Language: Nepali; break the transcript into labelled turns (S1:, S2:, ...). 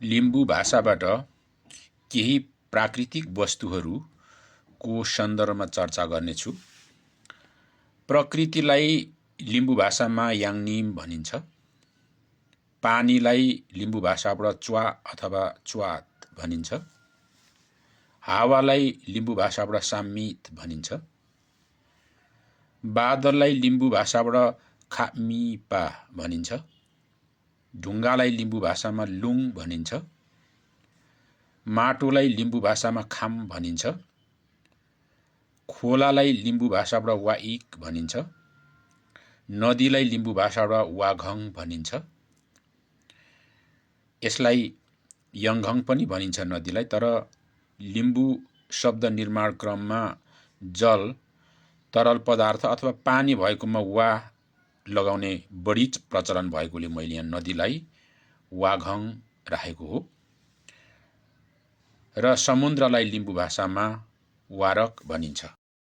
S1: लिम्बू भाषाबाट केही प्राकृतिक वस्तुहरूको सन्दर्भमा चर्चा गर्नेछु। प्रकृतिलाई लिम्बू भाषामा याङनिम भनिन्छ। पानीलाई लिम्बू भाषाबाट च्वा अथवा च्वात भनिन्छ। हावालाई लिम्बू भाषाबाट साम्मित भनिन्छ। बादललाई लिम्बू भाषाबाट खामिपा भनिन्छ। ढुङ्गालाई लिम्बू भाषामा लुङ भनिन्छ। माटोलाई लिम्बू भाषामा खाम भनिन्छ। खोलालाई लिम्बू भाषाबाट वाइक भनिन्छ। नदीलाई लिम्बू भाषाबाट वाघङ भनिन्छ। यसलाई यङघङ पनि भनिन्छ नदीलाई। तर लिम्बू शब्द निर्माण क्रममा जल, तरल पदार्थ अथवा पानी भएकोमा वा लगाउने बढी प्रचलन भएकोले मैले यहाँ नदीलाई वाघङ राखेको हो र समुद्रलाई लिम्बू भाषामा वारक भनिन्छ।